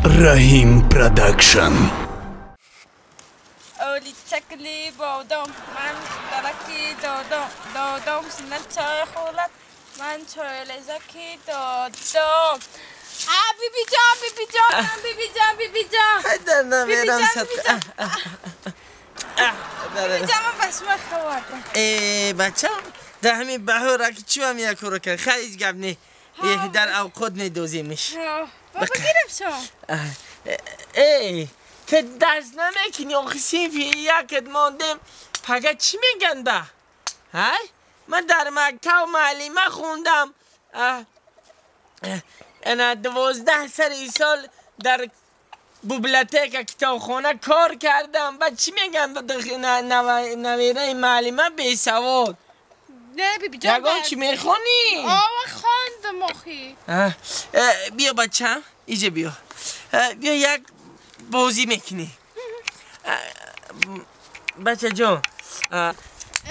Раҳим Продакшн. Оли чакли бодом, ман дараки додом, додом сина чой хӯрад, ман чойлезаки додом. А бибиҷон, бибиҷон, бибиҷон, бибиҷон. Дар намерам садқа. Бибиҷон, ман ба шумо хабардам. Э, бачам, дар ҳамин баҳора ки чӣ вам як коро кард? Хай, ҳеҷ гап не. Дар авқот медоземиш. Баба гирам шо. Э, ту дарс намекунӣ, охи синфи якат мондем. Пага чӣ меган ба? Ҳай? Ман дар мактаб муаллима хондам. Ана 12 сари сол дар библиотека китобхона кор кардам. Ба чӣ меган навираи муаллима бесавод? Не, бибиҷон. Ягон чӣ мехонӣ? Ова хондам охи. Биё бачам, иҷа биё. Биё як бозӣ мекунӣ. Бачаҷон.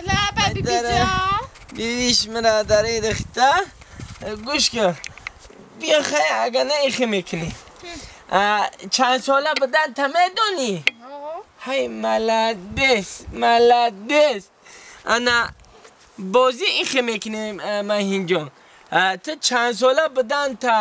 Лаба бибиҷон. Бибиш мара дари духта. Гӯш кун. Биё хай ага на ихе мекунӣ. Чанд сола будан та медонӣ? Ҳай молодец, молодец. Ана бозӣ ихе мекунем маҳинҷон. Ту чанд сола будан та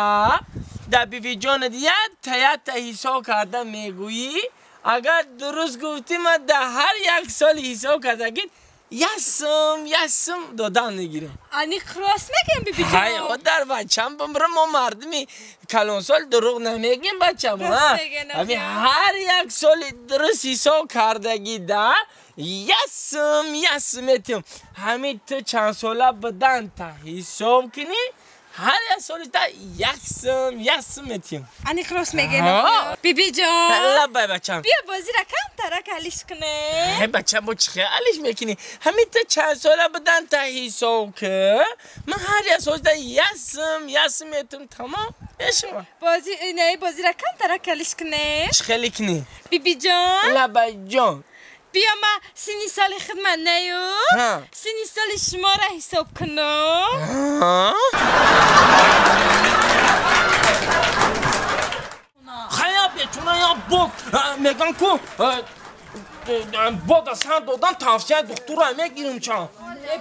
дар бибиҷонат якта якта ҳисоб карда мегӯӣ. Агар дуруст гуфтӣ, ман дар ҳар як соли ҳисоб кардагит як сум як сум додан мегирам. Ани рост мегӯям, бибиҷон. Ҳай, дар бачам бимра, мо мардуми калонсол дурӯғ намегем, бачам. Ҳами ҳар як соли дуруст ҳисоб кардагӣ да як сум як сум метиҳам. Ҳами ту чанд сола будан та ҳисоб кунӣ, ҳар як соли та як сум як сум метиҳам. Ани рост мегӯям, бибиҷон. Лаббай, бачам. Биё бозира камтарак алиш кунем. Ҳай бачам, бо чӣ хел алиш мекунӣ? Ҳами ту чанд сола будан та ҳисоб кун, ман ҳар як соли та як сум як сум метиҳам, тамом мешавад. Бози не, бозира камтарак алиш кунем. Чӣ хеле кунӣ? Бибиҷон. Лаббай, ҷон. Биё ман синни соли худман нею синни соли шуморо ҳисоб кунам. Хая бечуна я бод меган ку бода сан додан тавсияи духтура мегирим ча.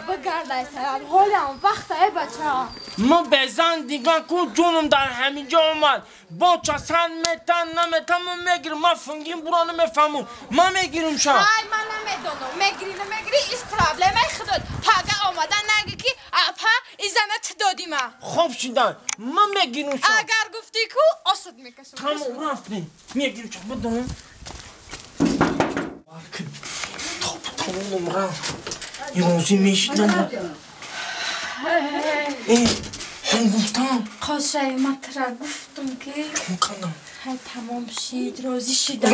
Бигардай сарам, ҳолиам вақта э бача. Мо безан диган ку ҷонум дар ҳамин ҷо омад. Боча сан метан наметан мо мегирим. Ман фунгин бура намефаҳмум. Ман мегирим ша. Ай, ман намедонам. Мегирӣ намегирӣ ис проблемаи худот. Пага омада нагӣ ки апа изана ту додӣ ма. Хоб шидан. Ман мегирим ша. Агар гуфтӣ ку осуд мекашам. Тамом рафтем. Мегирим ша бидонам. Тамомам рафт. Ёзи мешидам. Э, ҳам гуфтам. Қошаи ман тура гуфтам ки. Чон кардам? Ҳай тамом шид, розӣ шидам.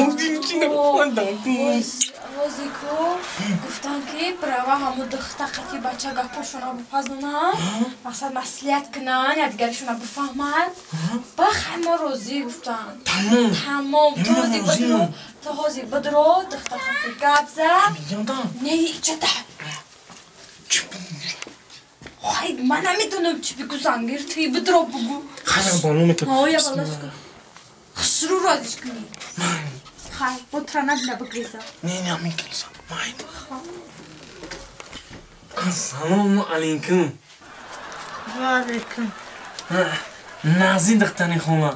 Розӣ ку гуфтам ки права ҳамо духта қати бача гапошона бипазонанд, мақсад маслиҳат кунанд, якдигаришона бифаҳманд. Ба хай мо розӣ гуфтанд. Тамом. Тамом. Ту ҳозир бидро, ту ҳозир бидро, духта қати гап зад. Не, ичата. Хай, ман намедонам чӣ бигӯ, зангир, ту бидро бугӯ. Хайам боло мекунам. Ҳоя балаш кун. Хушрӯ розиш кунӣ. Хай, бо тура набина бигреза. Не, не, мегрезам. Май. Ассалому алайкум. Ва алайкум. Нази духтари хона.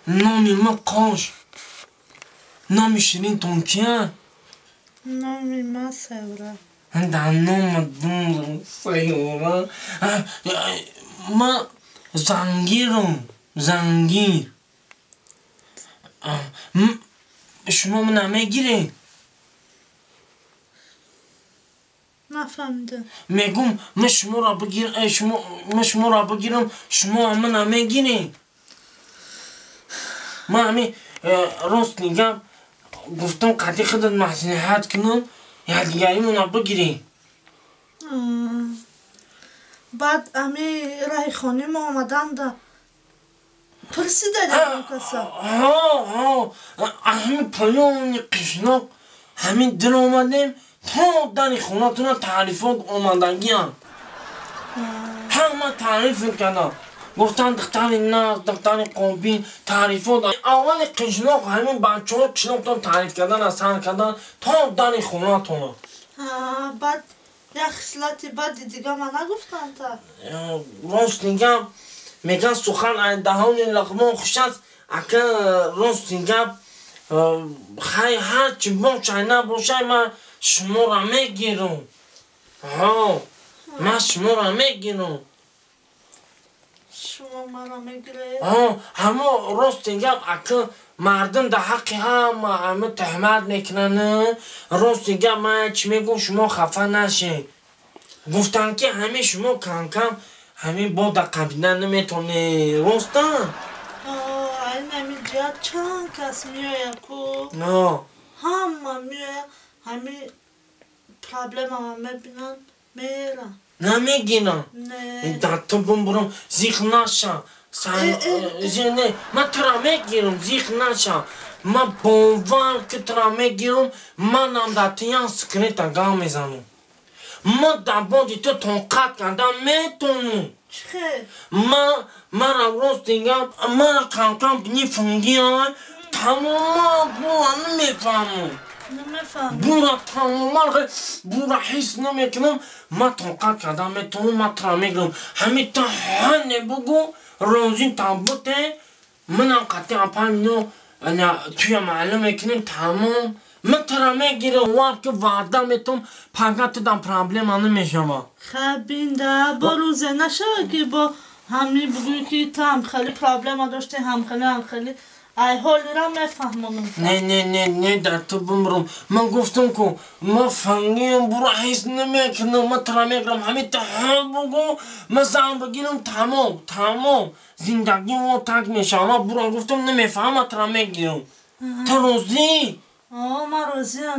Номи ма Қош. Номи ширинтон кия? Номи ма Севра. Дар номат Сайёра. Ма зангирам. Зангир. Шумо мана мегиред? Нафаҳмидам. Мегум, ман шуморо бигирам, шумо ман шуморо бигирам, шумо мана мегиред? Ман ҳамин рост мегам, гуфтам қати худат маслиҳат кунам, якдигаримонро бигирем. Баъд ами раҳи хони мо омаданда пурсида ягон каса? Ҳо, ҳо, ҳамин поёни қишлоқ ҳамин дир омадем, то дари хонатона таърифот омадагиам. Ҳама таъриф кардам. Гуфтан духтари наз, духтари қобил, таърифот. Аввали қишлоқ ҳамин бачаҳо қишлоқтон таъриф кардан аз сар кардан то дари хонатона. Баъд як хислати бади дига ма нагуфтанд та? Рост гап меган сухан аз даҳони луқмон хуш аст. Ака рост гап хай ҳарчи бошай набошай ман шуморо мегирам. Ҳо, ман шуморо мегирам. Шумо маро мегиред? Ҳо, ҳамо рост гап ака мардум дар ҳаққи ҳама ҳама туҳмат мекунанд. Рост гап ман чӣ мегӯм шумо хафа нашед. Гуфтанд ки ҳамин шумо кам-кам ҳамин бода қабида наметонед. Роста? Айн ҳамин ҷиҳат чанд кас меояд ку? Ҳама меояд, ҳамин проблемама мебинанд, меранд. Намегирам. Дар ту бумбурам зиқ наша. Не, ман тура мегирам, зиқ наша. Ман бовар ки тура мегирам, манам дар ту як секрета гап мезанам. Ман дар боди ту тоқат кардан метонам. Мара рост гап, мара кам-кам бини фунгиа, тамоман бура намефаҳмам. Бура тамоман бура ҳис намекунам. Ман тоқат кардан метонам, ман тура мегирам. Ҳамин та ҳане бугӯ, розӣ табуте, манам қатъи апамино туя маълум мекунем, тамом. Ман тура мегирам, вар ки ваъда метам, пага ту дар проблема намешавад. Хай бинда, бо рӯзе нашавад ки бо ҳамин бугӯӣ ки ту ҳам хеле проблема дошти, ҳам хеле, ҳам хеле. Ай ҳолира мефаҳмонам. Не, не, не, не, дар ту бумрам. Ман гуфтам ку, ман фангиам, бура ҳис намекунам, ман тура мегирам, ҳамин та ҳа бугӯ, ман зан бигирам, тамом, тамом. Зиндагии мо так мешавад. Ман бура гуфтам, намефаҳмам, ман тура мегирам. Ту розӣ? Ман розиам.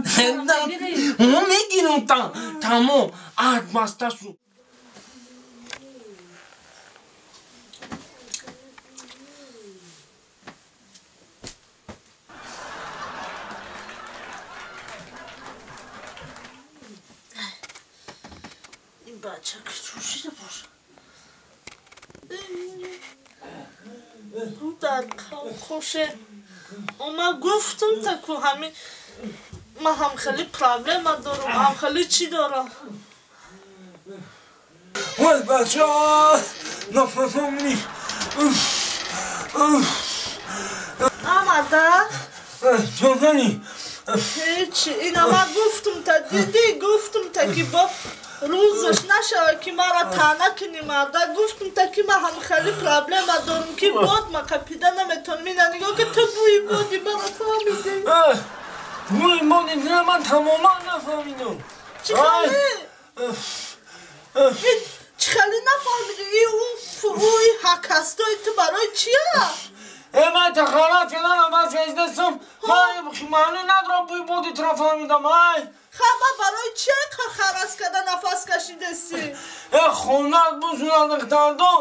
Ман мегирам та, тамом. Аҳд баста шуд. Бача ки чӯшида боша. Дар хоше. Ма гуфтам та ку ҳамин ман ҳам хеле проблема дорам, ҳам хеле чӣ дорам. Вой бача, нафасам нест. Омада? Чонани? Ҳечи, ина ман гуфтам та дидӣ, гуфтам та ки бо рӯзаш нашавад ки маро таъна кунӣ марда. Гуфтам та ки ман ҳам хеле проблема дорам ки бод ма қапида наметонам. Ина нигоҳ ки ту бӯи боди маро фаҳмидӣ. Бӯи боди туро ман тамоман нафаҳмидам. Чӣ хеле? Чӣ хеле нафаҳмидӣ? И ӯи ҳакастои ту барои чия? Ман тахаррат кардан аввал кашидастам. Ман маънӣ надорам бӯи боди туро фаҳмидам. Ай! Ха, ман барои чия харас карда нафас кашидастӣ? Хонат бусунад духтардон.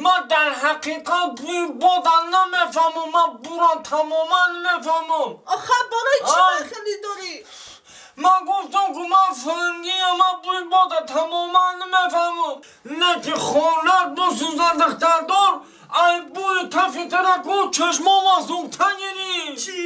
Ман дар ҳақиқат бӯи бода намефаҳмам. Ман бура тамоман намефаҳмам. Ха, барои чӣ хеле дорӣ? Ман гуфтам ки ман фангиам, ман бӯи бода тамоман намефаҳмам. Не ки хонат бусунад духтардон, ай бӯи тафи тура ку чашмом аз зугта гирифт. Чӣ?